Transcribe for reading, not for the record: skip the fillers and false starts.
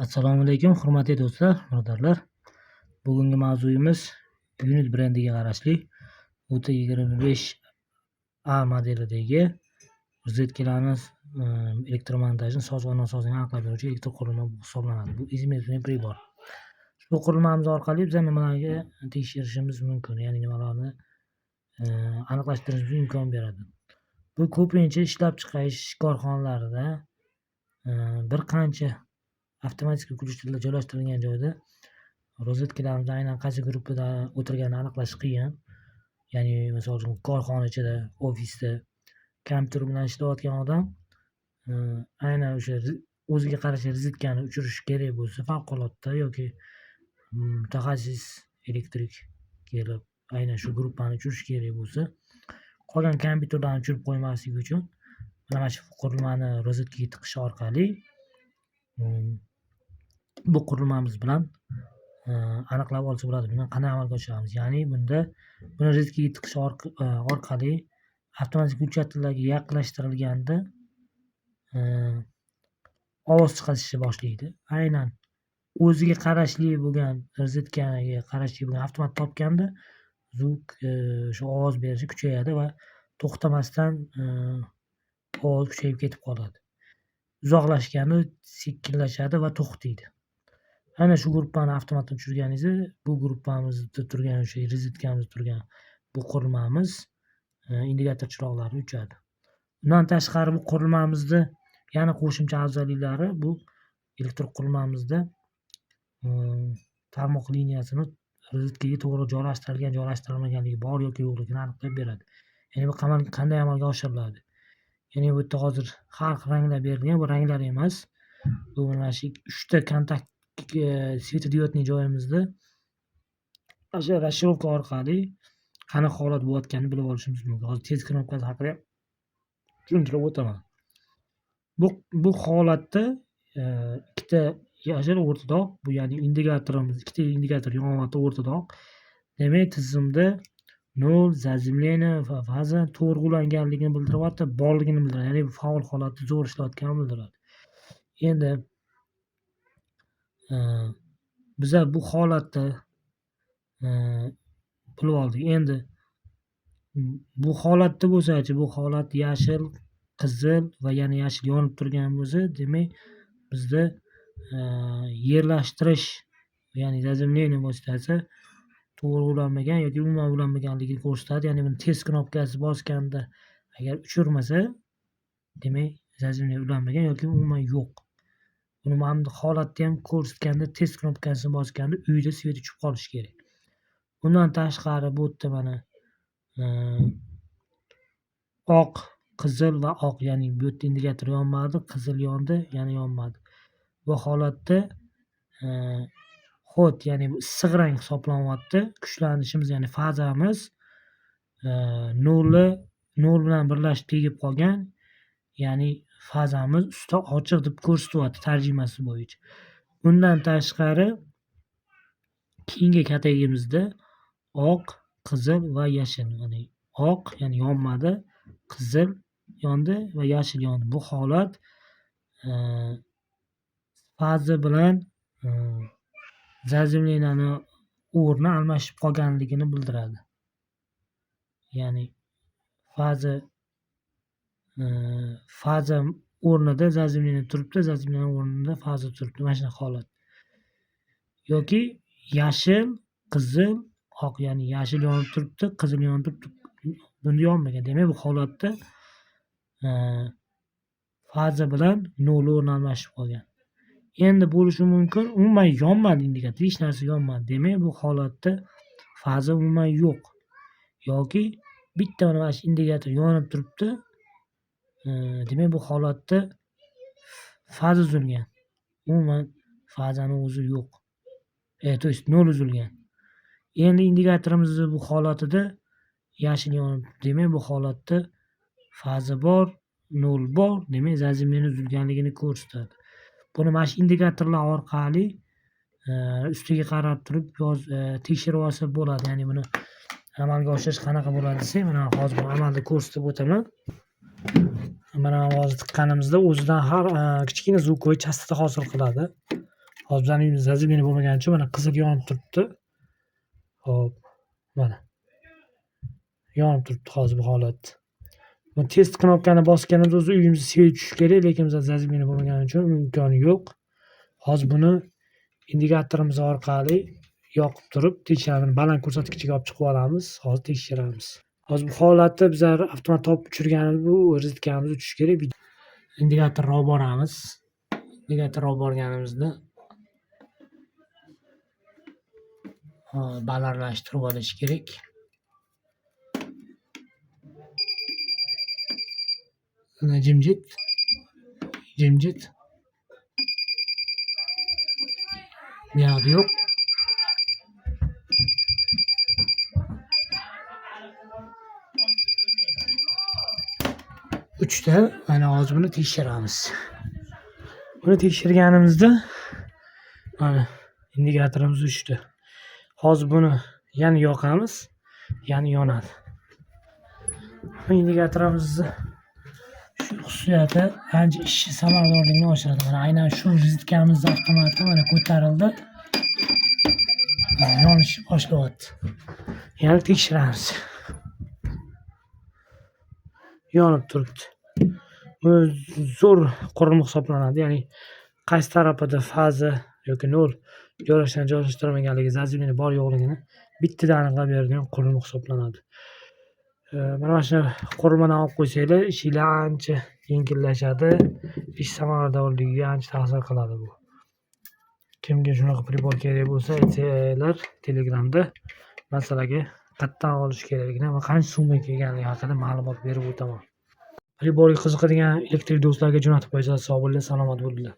Assalomu alaykum, hurmatli do'stlar, birodarlar. Bugungi mavzuyimiz Unit brendiga qarashli UT25A modelidagi rozetkalarni elektromontajini soz va nosozligini aniqlab beruvchi elektr qurilma hisoblanadi. Bu измерительный прибор. Shu qurilmamiz orqali biz nimalarga tekshirishimiz mumkin, ya'ni nimalarni aniqlashtirishimizga imkon beradi. Bu ko'pincha ishlab chiqarish korxonalarida bir qancha avtomatik выключатель lar joylashtirilgan joyda rozetkalarimizni aynan qaysi gruppada o'tirganini aniqlash qiyin. Ya'ni, misol uchun, korxona ichida, ofisda kompyuter bilan ishlayotgan odam aynan o'sha o'ziga qarashli rozetkani o'chirishi kerak bo'lsa favqulodda yoki mutaxassis elektrik kelib aynan shu gruppani o'chirishi kerak bo'lsa, qolgan kompyuterlarni o'chirib qo'ymaslik uchun mana shu qurilmani rozetkaga tiqish orqali bu qurilmamiz bilan aniqlab olsa bo'ladi. Buni qanday amalga oshiramiz? Ya'ni bunda buni rozetkaga tiqish orqali avtomatik выключатель larga yaqinlashtirilganda ovoz chiqarishni boshlaydi. Aynan o'ziga qarashli bo'lgan rozetkaga qarashli bo'lgan avtomat topganda звук, o'sha ovoz berishi kuchayadi va to'xtamasdan ovoz kuchayib ketib qoladi. Uzoqlashganda sekinlashadi va to'xtaydi. Aynan shu gruppani avtomatdan o'chirganingizda bu gruppamizda turgan, o'sha rozetkamizda turgan bu qurilmamiz indikator chiroqlari o'chadi. Undan tashqari, bu qurilmamizni yana qo'shimcha afzalliklari: bu elektr qurilmamizda tarmoq liniyasini rozetkaga to'g'ri joylashtirilgan, joylashtirilmaganligi, bor yoki yo'qligini aniqlab beradi. Ya'ni bu qanday amalga oshiriladi? Ya'ni bu yerda hozir har xil ranglar berilgan, bu ranglar emas. Bu mana shu uchta kontakt светодиодный joyimizda o'sha рокировка orqali qanaqa holat bo'layotganini bilib olishimiz mumkin. Hozir test knopkasi haqida ham tushuntirib o'taman. Bu holatda ikkita yashil, o'rtada oq, bu ya'ni indikatorimiz, ikkita indikator yonyapti, o'rtada oq. Demak, tizimda nol, заземление va faza to'g'ri ulanganligini bildiryapti, borligini bildiradi. Ya'ni bu faol holatda zo'r ishlayotganini bildiradi. Endi biza bu holatda bilib oldik. Endi bu holatda bo'lsachi, bu holat yashil, qizil va yana yashil yonib turgan bo'lsa, demak, bizda yerlashtirish, ya'ni заземление vositasi to'g'ri ulanmagan yoki umuman ulanmaganligini ko'rsatadi. Ya'ni buni test knopkasi bosganda agar o'chirmasa, demak, заземление ulanmagan yoki umuman yo'q. Buni mana bunday holatda ham ko'rsatganda, test knopkasini bosganda uyda свет o'chib qolishi kerak. Undan tashqari, bu yerda mana oq, qizil va oq, ya'ni bu yerda indikator yonmadi, qizil yondi, yana yonmadi. Bu holatda ход, ya'ni bu issiq rang hisoblanyapti. Kuchlanishimiz, ya'ni fazamiz nolli nol bilan birlashib tegib qolgan, ya'ni fazamiz usti ochiq deb ko'rsatyapti tarjimasi bo'yicha. Undan tashqari, keyingi katagimizda oq, qizil va yashil, ya'ni oq, ya'ni yonmadi, qizil yondi va yashil yondi. Bu holat faza bilan заземление ni o'rni almashib qolganligini bildiradi. Ya'ni faza o'rnida заземление turibdi, заземление o'rnida faza turibdi. Mana shunaqa holat. Yoki yashil, qizil, oq, ya'ni yashil yonib turibdi, qizil yonib turibdi, bunda yonmagan. Demak, bu holatda faza bilan nol o'rni almashib qolgan. Endi bo'lishi mumkin, umuman yonmadi indikator, hech narsa yonmadi. Demak, bu holatda faza umuman yo'q. Yoki bitta mana shu indikator yonib turibdi. Demak, bu holatda faza uzilgan. Umuman fazani o'zi yo'q. То есть nol uzilgan. Endi indikatorimizni bu holatida yashil yonib, demak, bu holatda faza bor, nol bor, demak, заземление uzilganligini ko'rsatadi. Buni mana shu indikatorlar orqali ustiga qarab turib tekshirib olsa bo'ladi. Ya'ni buni amalga oshirish qanaqa bo'ladi desak, mana hozir buni amalda ko'rsatib o'taman. Mana hozir tiqqanimizda o'zidan har kichkina звуковой частота hosil qiladi. Hozir bizani uyimizda заземление bo'lmagani uchun mana qizil yonib turibdi. Hop, mana. Yonib turibdi hozir bu holatda. Bu test knopkani bosganimizda o'zi uyimizga свет tushishi kerak, lekin bizda заземление bo'lmagani uchun imkoni yo'q. Hozir buni indikatorimiz orqali yoqib turib tekshiramiz. Baland ko'rsatkichga olib chiqib olamiz. Hozir tekshiramiz. Hozir bu holatda bizlar avtomat topib tushirganimiz bu rozetkamiz o'chishi kerak. Indikatorni olib boramiz. Indikatorni olib borganimizda balandlashtirib olish kerak. Mana jimjit. Jimjit. Bu yoqda yo'q. Uchta. Mana hozir buni tekshiramiz. Buni tekshirganimizda mana indikatorimiz o'chdi. Hozir buni yana yoqamiz, yana yonadi. Bu indikatorimizni shu xususiyati ancha ishchi samaradorligini oshiradi. Mana aynan shu rozetkamiz avtomati mana ko'tarildi. Yonishni boshlayapti. Yana tekshiramiz. Yonib turibdi. Bu zo'r qurilma hisoblanadi. Ya'ni qaysi tarafida faza yoki nol joylashgan joylashtirilmaganligi, заземление bor yo'qligini bittada aniqlab beradigan qurilma hisoblanadi. Mana shu qurilmadan olib qo'ysanglar, ishinglar ancha yengillashadi, ish samaradorligiga ancha ta'sir qiladi bu. Kimga shunaqa pribor kerak bo'lsa, aytsanglar Telegramda masalaga qayerdan olish kerakligini va qancha summa kelganligi haqida ma'lumot berib o'taman. Priborga qiziqadigan elektrik do'stlarga jo'natib qo'ysangiz, sog' bo'linglar, salomat bo'linglar.